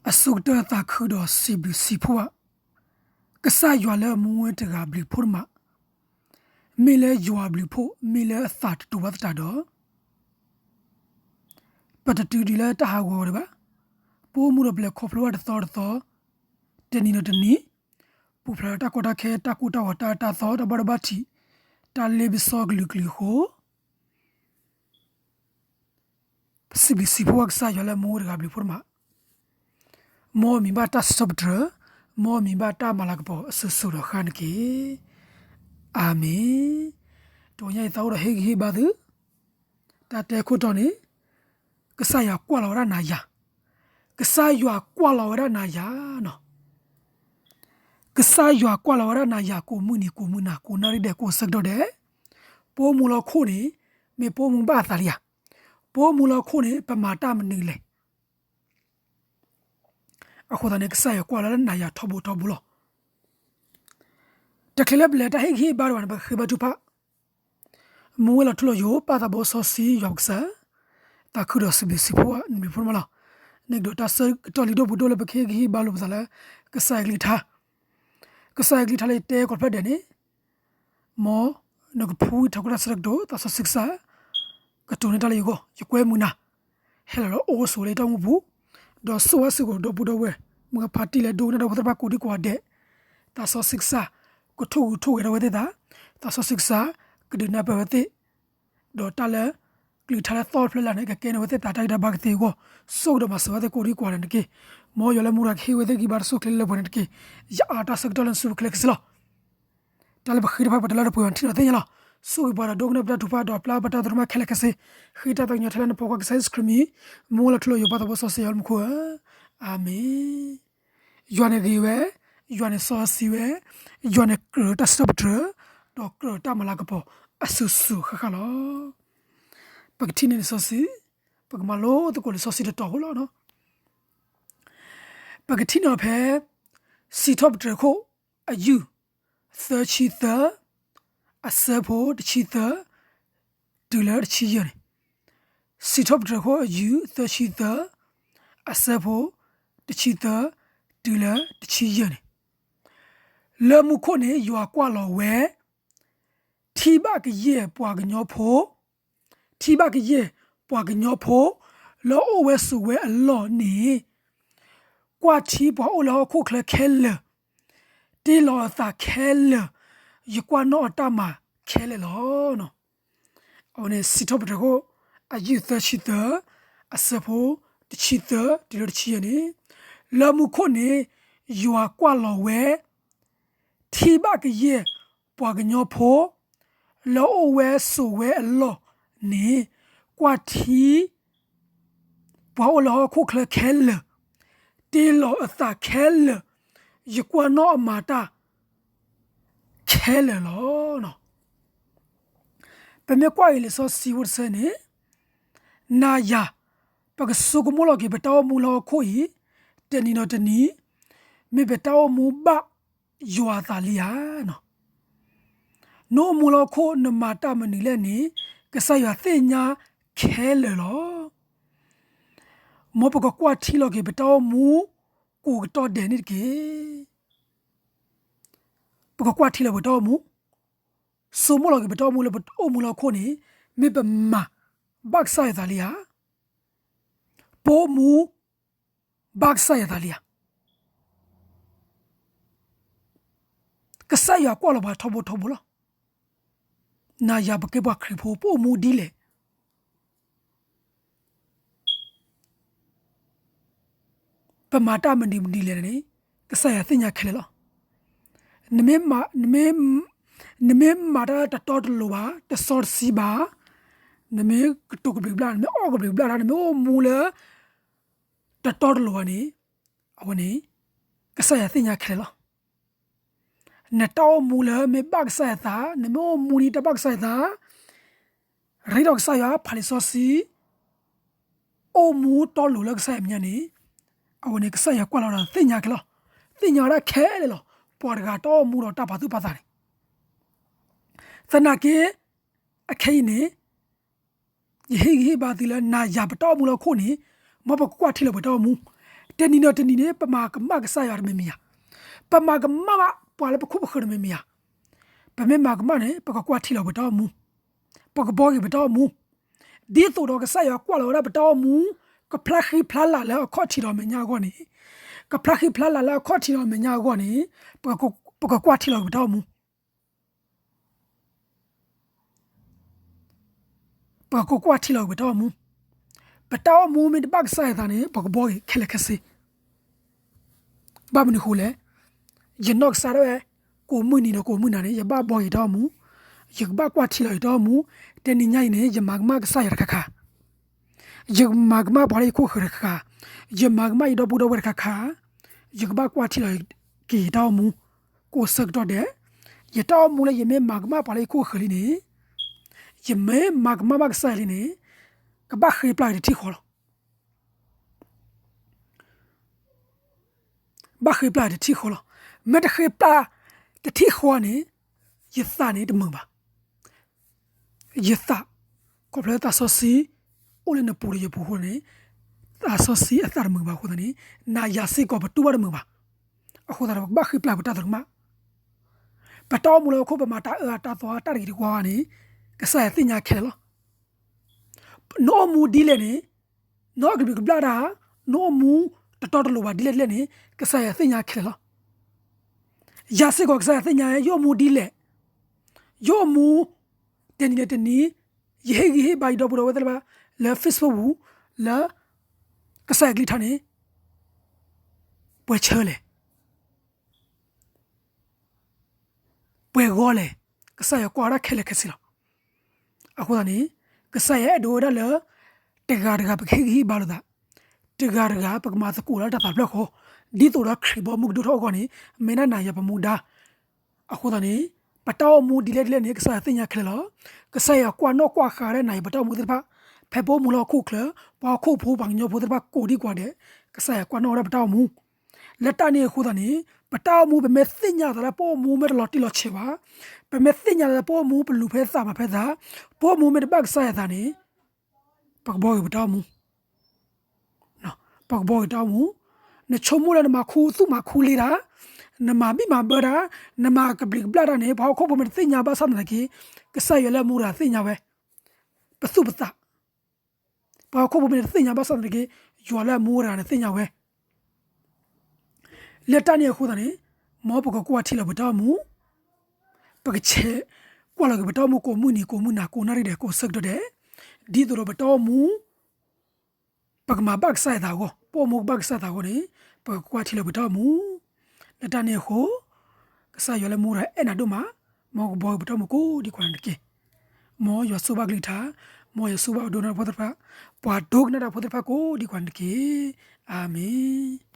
အဆိကတၢၢ်သးခုဒီးစံးဘျုးစံးဖှိၣ်ဘၣ် ကစၢ်ယွၤလၢမူဝဲတဂၤဘျုးဖှိၣ်တမး, မ့ၢ်လၢယွၤဘျုးဖှိၣ် မ့ၢ်လၢအသးတတူာ်ဘၣ်သတးဒီး ပတတုၤဒံးလၢတၢ်ဟးဂီၤဝဲဒၣ်ဘၣ်. ပအိၣ်မူဒီးပလဲၤခီဖျိဘၣ်တသီတသီ, တနံၤဒီးတနံၤ, ပူၤဖျဲးဒီးတၢ်ကီတၢ်ခဲ တၢ်ကိၢ်တၢ်ဂီၤ တၢ်အၢတၢ်သီ တၢ်ဘၣ်ဒိဘၣ်ထံး တၢ်လ့ပစီကလုာ်ကလုာ်အဃိ ပစံးဘျုးစံးဖှိၣ်ဘၣ်ကစၢ်ယွၤလၢမူဝဲတဂၤဘျုးဖှိၣ်တမး, မ်အမံၤဘၣ်တၢ်စံးထီၣ်ပတြၢၤ, မ်အမံၤဘၣ်တၢ်မၤလၤကပီၤအစိၤစိၤဒီးဃၣ်န့ၣ်တက့ၢ်. အၤမ့ၣ်. တနံၤညါအံၤသးအိၣ်ဒီးဟ့ၣ်ဂံၢ်ဟ့ၣ်ဘါသု, တၢ်တဲခိၣ်တီန့ၣ်, ကစၢ်ယွၤကွၢ်လီၤဝဲဒၣ်နၤယၤ, ကစၢ်ယွၤကွၢ်လီၤဝဲဒၣ်နၤယၤနီၤ. ကစၢ်ယွၤကွၢ်လီၤဝဲဒၣ်နၤယၤ ကိးမုၢ်နံၤကိးမုၢ်နၤ ကိးနၣ်ရံၣ်ဒဲးကိးဆၢကတီၢ်ဒဲး, ပအိၣ်မူလၢဟီၣ်ခိၣ်န့ၣ်, မ့ၢ်ပအိၣ်မူဘၣ်အသးလံဧါ, ပအိၣ်မူလၢဟီၣ်ခိၣ်န့ၣ် ပမၤတၢ်မနုၤလဲၣ် အဃိသတးန့ၣ် ကစၢ်ယွၤကွၢ်လီၤနၤယၤထီဘိထီဘိလီၤ. တချုးလၢပလဲၤတၢ်ဟ့ၣ်ဂံၢ်ဟ့ၣ်ဘါဒံးဘၣ်န့ၣ် ပဃ့ဘါထုကဖၣ်, မူဝဲလီၤထူလီၤယိာ် ပၢ်သးဘိစီဆှံယွၤပကစၢ်, သးခုဒီးစံးဘျုးစံးဖှိၣ်နမံၤဖိမးလီၤ. န့ၣ်ကဒီးတၢ်ဆၢကတီၢ်လံဒိၣ်ပှ့ၤဒိၣ်လၢပကဟ့ၣ်ဂံၢ်ဟ့ၣ်ဘါလိာ်ပသးလၢ ကစၢ်ယွၤကလုၢ်ကထါ, ကစၢ်ယွၤကလုၢ်ကထါလၢယတဲကီးဖျၢၣ်ဒဲးန့ၣ် မ်နကဖှူထီၣ်ကီၢ်တၢ်ဆၢကတီၢ် သးစီဆှံကစၢ် ကတိၤန့ၢ်တၢ်လၢယဂီၢ် ယကွဲမုာ်နၤ, ဟဲလီၤလၢအိၣ်ဆိးလၢယတၢ်အိၣ်မူပူၤ, ဒီးဆိၣ်ဂ့ၤစ့ၢ်ကီးဒီပုၢ်ဒီဝဲၢ် မုၢ်ဂၢ်ဖါတံၢ်လၢဒိကနၣ်တၢ်ဖိသ့ၣ်တဖၣ်ကိးဒံကိးဂၤဒဲး, သးစီဆှံကစၢ် ကထိၣ်ဂုၤထိၣ်ဂဲၤထီၣ်ဝဲသ့ၣ်သး, သးစီဆှံကစၢ် ကဒုးနၢ်ပၢၢ်ဝဲသ့ၣ်, ဒီးတၢ်လၢ ကလုၢ်ကထါလၢသီတဖျၢၣ်လၢ်န့ၣ် ကကဲန့ၢ်ဝဲသ့ၣ်သးတၢ်ဂံၢ်တၢ်ဘါကသ့အဂီၢ်, ဆိၣ်ဂ့ၤဒီးမၤစၢၤဝဲသ့ၣ်ကိးဒံကိးဂၤဒဲးန့ၣ်တက့ၢ်. မ်ယွၤလၢမူဒါကဟ့ၣ်ဝဲသ့ၣ်ဂံၢ်ဘါတစိၢ်ချ့လၢပှဲၤန့ၣ်တက့ၢ်. ယအါတၢ်ဆၢကတီၢ်လၢနစုပူၤခဲလၢာ်ခဲဆ့လီၤ. တၢ်လၢပဃ့တဖၣ်ပတလၢတပှဲၤဘၣ် နထံၣ်ဒီးသ့ၣ်ညါလီၤ. ဆိၣ်ဂ့ၤပှၤဒီးဒိကနၣ်ပတၢ်ထုကဖၣ်ဒီးပျၢ်ပတၢ်သရူးမးခဲလၢာ်ခဲဆ့, ဃ့တၢ်သးကညီၤထဲလၢနဖိခွါကစၢ်ယ့ၣ်ၡူးခရံာ်မံၤ, မူဝဲလီၤထူလီၤယိာ် ပၢ်သးဘိစီဆှံယွၤလၢမူခိၣ်ဧၢ, အၤမ့ၣ်. ယွၤန့ၣ်ဂ့ၤဝဲ, ယွၤန့ၣ်စီဆှံဝဲ, ယွၤန့ၣ်ကြၢးတၢ်စံးထီၣ်ပတြၢၤ, ဒီးကြၢးတၢ်မၤလၤကပီၤ အစိၤစိၤဃၣ်ဃၣ်လီၤ. ပကထံၣ်န့ၢ်လံာ်စီဆှံ, ပကမၤလိသကိးလံာ်စီဆှံတတီၤဖိလီၤ. ပကထံၣ်န့ၢ်အီၤဖဲ စံးထီၣ်ပတြၢၤခိၣ် အယုၢ် သၢဆံသၢ, အဆၢဖိတဆံသၢ တုၤလၢတဆံယဲၢ်န့ၣ်, စံးထီၣ်ပတြၢၤခိၣ်အယုၢ် သၢဆံသၢ, အဆၢဖိ တဆံသၢ တုၤလၢတဆံယဲၢ်န့ၣ်, လၢမူခိၣ်န့ၣ် ယွၤကွၢ်လီၤဝဲ ထံဘၣ်ကယဲၢ်ပှၤကညီဖိ, ထံဘၣ်ကယဲၢ်ပှၤကညီဖိ လၢအအိၣ်ဝဲဆိးဝဲအလီၢ်န့ၣ်, ကွၢ်ထံပှၤအိၣ်လၢဟီၣ်ခိၣ်ချၢခဲလၢာ်, တ့လီၤအသးခဲလၢာ်, ယကွၢ်နီၣ်အတၢ်မၤခဲလၢာ်လီၤ. အဝဲန့ၣ် စံးထီၣ်ပတြၢၤခိၣ် အယုၢ်သၢဆံသၢ, အဆၢဖိ တဆံသၢ တုၤလၢတဆံယဲၢ်န့ၣ်, လၢမူခိၣ်န့ၣ် ယွၤကွၢ်လီၤဝဲ ထံဘၣ်ကယဲၢ်ပှၤကညီဖိ လၢအအိၣ်ဝဲဆိးဝဲအလီၢ်န့ၣ်, ကွၢ်ထံ ပှၤအိၣ်လၢဟီၣ်ခိၣ်ချၢခဲလၢာ်, တ့လီၤအသးခဲလၢာ်, ယကွၢ်နီၣ်အမၤတၢ် ခဲလၢာ်လီၤ. ပမ့ၢ်ကွၢ်အံၤလံာ်စီဆှံဖိတဆၢန့ၣ်, နၤယၤ, ပကဆိကမိၣ်လီၤက့ၤပတၢ်အိၣ်မူလၢဟီၣ်ခိၣ်အံၤ, တနံၤဒီးတနံၤ, မ့ၢ်ပတၢ်အိၣ်မူဘၣ်ယွၤအသးလံဧါ. နအိၣ်မူလၢဟီၣ်ခိၣ်နမၤတၢ်မနုၤလဲၣ်န့ၣ်, ကစၢ်ယွၤသ့ၣ်ညါခဲလၢာ်လီၤ. မ်ပကကွၢ်ထံလီၤက့ၤပတၢ်အိၣ်မူ ကိးကတီၢ်ဒဲးန့ၣ်တက့ၢ်. ပကကွၢ်ထံလီၤပတၢ်အိၣ်မူ, ဆိကမိၣ်လီၤက့ၤပတၢ်အိၣ်မူလၢပအိၣ်မူလၢဟီၣ်ခိၣ်န့ၣ်, မ့ၢ်ပမၤဘၣ်ကစၢ်ယွၤအသးလံဧါ. ပအိၣ်မူဘၣ်ကစၢ်ယွၤအသးလံဧါ. ကစၢ်ယွၤကွၢ်လီၤပှၤထီဘိထီဘိလီၤ. နၤယၤပကဲပှၤခရံာ်ဖိ ပအိၣ်မူဒ်လဲၣ်, ပမၤတၢ်မနုၤမနုၤလဲၣ်န့ၣ်, ကစၢ်ယွၤသ့ၣ်ညါခဲလၢာ်လီၤ. နမ့ၢ်မၤတၢ်တတီတလိၤဘၣ်, တစီတဆှံဘၣ်, နမ့ၢ်ကတိၤကဘျံးကဘျၣ်, နမ့ၢ်အီၣ်ကဘျံးကဘျၣ်တၢ်, နမ့ၢ်အိၣ်မူလၢ တတီတလိၤဘၣ်န့ၣ်, အဝဲန့ၣ် ကစၢ်ယွၤသ့ၣ်ညါခဲလၢာ်လီၤ. နတၢ်အိၣ်မူလၢမ့ၢ်ဘၣ်ကစၢ်ယွၤအသး, နမ့ၢ်အိၣ်မူဒ်တၢ်ဘၣ်ကစၢ်ယွၤအသး, ရ့ဒီးကစၢ်ယွၤဖးလံာ်စီဆှံ, အိၣ်မူတီလိၤလၢကစၢ်ယွၤမဲာ်ညါန့ၣ်, အဝဲန့ၣ်ကစၢ်ယွၤကွၢ်လီၤဒီးသ့ၣ်ညါခဲလၢာ်လီၤ. သ့ၣ်ညါဝဲဒၣ်ခဲလၢာ်လီၤ. ပှၤတဂၤတၢ်အိၣ်မူဒီးတၢ်ပာ်သူၣ်ပာ်သးန့ၣ်, သနာ်က့ အခဲအံၤန့ၣ် ယဟ့ၣ်ဂံၢ်ဟ့ၣ်ဘါသုလၢ နၤယၤပတၢ်အိၣ်မူလၢဟီၣ်ခိၣ်န့ၣ်, မ်ပကကွၢ်ထံလီၤပတၢ်အိၣ်မူ, တနံၤဒီးတနံၤန့ၣ် ပမၤကမၣ်ကစၢ်ယွၤတမံၤမံၤဧါ, ပမၤကမၣ်ဘၣ်ပှၤလၢပခိၣ်ပဃၢၤတမံၤမံၤဧါ. ပမ့ၢ်မၤကမၣ်န့ၣ် ပကကွၢ်ထံလီၤပတၢ်အိၣ်မူ, ပကဘှီဂ့ၤပတၢ်အိၣ်မူ, ဒ်သိးဒီးကစၢ်ယွၤကွၢ်လီၤဝဲဒၣ်ပတၢ်အိၣ်မူ ကဖျါဃံဖျါလၤလၢအခီၣ်ထံးဒီးအမဲာ်ညါအဂီၢ်န့ၣ်, ကဖျါဃံဖျါလၤလၢအခီၣ်ထံးဒီးအမဲာ်ညါအဂီၢ်န့ၣ်, ပကကွၢ်ထံလီၤပတၢ်အိၣ်မူ ပကကွၢ်ထံလီၤပတၢ်အိၣ်မူ, ပတၢ်အိၣ်မူမ့ၢ်တဘၣ်ကစၢ်ယွၤအသးန့ၣ် ပကဘှီဂ့ၤခဲလၢာ်ခဲဆ့. ဘၣ်မနုၤအဃိလဲၣ်, ယနီၢ်ကစၢ်ဒၣ်ဝဲ ကိးမုၢ်နံၤဒီးကိးမုၢ်နၤန့ၣ် ယဘၣ်ဘှီဂ့ၤတၢ်အိၣ်မူ, ယကဘၣ်ကွၢ်ထံလီၤယတၢ်အိၣ်မူ, တနံၤညါအံၤန့ၣ် ယမၤကမၣ်ကစၢ်ယွၤတခါခါ, ယမၤကမၣ်ပှၤလၢယခိၣ်ဃၢၤတခါခါ, ယမၤကမၣ်ယဒီပုၢ်ဒီဝဲၢ်တခါခါ, ယကဘၣ်ကွၢ်ထံလီၤက့ၤယတၢ်အိၣ်မူ ကိးဆၢကတီၢ်ဒဲး, ယတၢ်အိၣ်မူလၢယမ့ၢ်မၤကမၣ်ပှၤလၢယခိၣ်ဃၢၤလံန့ၣ်, ယမ့ၢ်မၤကမၣ်ဘၣ်ကစၢ်ယွၤလံန့ၣ်, ကဘၣ်ဃ့ပျၢ်ယတထံၣ်ဃီလီၤ. ဘၣ်ဃ့ပျၢ်တထံၣ်ဃီလီၤ. မ့ၢ်တဃ့ပျၢ်တထံၣ်ဃီန့ၣ်, ယသးန့ၣ်တမုာ်ဘၣ်. ယသး, ခီဖျိလၢသးစီဆှံ အိၣ်လၢနပူၤဒီးယပူၤအဃိန့ၣ်, သးစီဆှံအသးတမုာ်ဘၣ်အဃိသတးန့ၣ်, နၤယၤစ့ၢ်ကီးပတူၢ်ဘၣ်တမုာ်ဘၣ်. အဃိသတးဒီး ပကဘၣ်ဃ့ပျၢ်ပတၢ်သရူးကမၣ်. ပတၢ်အိၣ်မူလၢဟီၣ်ခိၣ် ပမၤတၢ်အၢတၢ်သီတၢ်တဂ့ၤတဝါန့ၣ်, ကစၢ်ယွၤသ့ၣ်ညါခဲလၢာ်လီၤ. နအိၣ်မူဒ်လဲၣ်န့ၣ်, နကဘျံးကဘျၣ်တၢ်, နအိၣ်မူတတီတလိၤဘၣ်ဒ်လဲၣ်ဒ်လဲၣ်န့ၣ်, ကစၢ်ယွၤသ့ၣ်ညါခဲလၢာ်လီၤ. ယၤစ့ၢ်ကီးကစၢ်ယွၤသ့ၣ်ညါ ယအိၣ်မူဒ်လဲၣ်, ယအိၣ်မူ တနံၤဒီးတနံၤ, ယဟ့ၣ်ဂံၢ်ဟ့ၣ်ဘါယဒီပုၢ်ဒီဝဲၢ်သ့ၣ်တဖၣ် လၢ Facebook ပူၤ, လၢ ကစၢ်ယွၤကလုၢ်ကထါန့ၣ်, ပှဲၤဆၢလဲၣ် ပှဲၤဂီၤလဲၣ်, ကစၢ်ယွၤကွၢ်ဝဲဒၣ်ခဲလၢာ်ခဲဆ့လီၤ. အဃိသတးန့ၣ်, ကစၢ်ယွၤအဲၣ်ဒိးဝဲဒၣ်လၢ တဂၤတဂၤပကဟ့ၣ်ဂံၢ်ဟ့ၣ်ဘါလိာ်သး, တဂၤတဂၤပကမၤသကိးလၢတၢ်သးဖျၢၣ်ဃီ, ဒ်သိးဒီးခရံာ်ဘီမုၢ်ကဒိၣ်ထီၣ်အဂီၢ်န့ၣ်, မ့ၢ်ဒၣ်နၤယၤပမူဒါ. အဃိသတးန့ၣ်, ပတၢ်အိၣ်မူဒ်လဲၣ်ဒ်လဲၣ်န့ၣ် ကစၢ်ယွၤသ့ၣ်ညါခဲလၢာ်လီၤ. ကစၢ်ယွၤကွၢ်နီၣ်ကွၢ်ဃာ်ဝဲဒၣ်နၤယၤပတၢ်အိၣ်မူသ့ၣ်တဖၣ်, ဖဲပအိၣ်မူလၢဟီၣ်ခိၣ်ချၢ, ပှၤဟီၣ်ခိၣ်ဖိပှၤကညီဖိသ့ၣ်တဖၣ်ကိးဒံကိးဂၤဒဲး, ကစၢ်ယွၤကွၢ်နီၣ်ဝဲဒၣ်ပတၢ်အိၣ်မူ လၢတၢ်န့ၣ်အဃိသတးန့ၣ်, ပတၢ်အိၣ်မူပမ့ၢ်သ့ၣ်ညါသးလၢပအိၣ်မူမ့ၢ်တလီၤတံၢ်လီၤဆဲးဘၣ်, ပမ့ၢ်သ့ၣ်ညါသးလၢပအိၣ်မူပလူၤဖဲသးမၤဖဲသး, ပအိၣ်မူမ့ၢ်တဘၣ်ကစၢ်ယွၤအသးန့ၣ်, ပကဘှီဂ့ၤပတၢ်အိၣ်မူ, ပကဘှီဂ့ၤပတၢ်အိၣ်မူ. နဆိကမိၣ်လၢနမၤခူသူၣ်မၤခူလ့တၢ်, နမၤဘံၣ်မၤဘၢတၢ်, နမၤကဘျံးကဘျၣ်တၢ်န့ၣ် ပှၤဟီၣ်ခိၣ်ဖိမ့ၢ်တသ့ၣ်ညါဘၣ်ဆၣ်သနာ်က့, ကစၢ်ယွၤလၢအမူတဂၤသ့ၣ်ညါဝဲ, ပသူၣ်ပသး ပှၤဟီၣ်ခိၣ်ဖိမ့ၢ်တသ့ၣ်ညါဘၣ်ဆၣ်သနာ်က့, ယွၤလၢအမူတဂၤန့ၣ်သ့ၣ်ညါဝဲ. လၢတၢ်န့ၣ်အဃိသတးန့ၣ်, မ်ပကကွၢ်ထံလီၤပတၢ်အိၣ်မူ, ပကဆဲးကွၢ်လီၤက့ၤပတၢ်အိၣ်မူကိးမုၢ်နံၤကိးမုၢ်နၤကိးနၣ်ရံၣ်ဒဲးကိးဆၢကတီၢ်ဒဲး, ဒ်သိးဒီးပတၢ်အိၣ်မူ ပကမၤဘၣ်ကစၢ်ယွၤအသးအဂီၢ်, ပအိၣ်မူကဘၣ်ကစၢ်ယွၤအသးအဂီၢ်န့ၣ်, ပကကွၢ်ထံလီၤပတၢ်အိၣ်မူ. လၢတၢ်န့ၣ်အဃိ, ကစၢ်ယွၤလၢမူတဂၤအဲၣ်နၤဒိၣ်မး, မ်ကဘှီဂ့ၤပတၢ်အိၣ်မူကိးဒံကိးဂၤဒဲးတက့ၢ်. မ်ယွၤဆိၣ်ဂ့ၤဘၣ်ကလုၢ်ကထါ, မ်ယွၤဆိၣ်ဂ့ၤဘၣ်ပှၤဒိကနၣ်တၢ်ဖိသ့ၣ်တဖၣ်, ပှၤဒိကနၣ်တၢ်ဖိသ့ၣ်တဖၣ်ကိးဒံကိးဂၤဒဲးတက့ၢ်. အၤမ့ၣ်.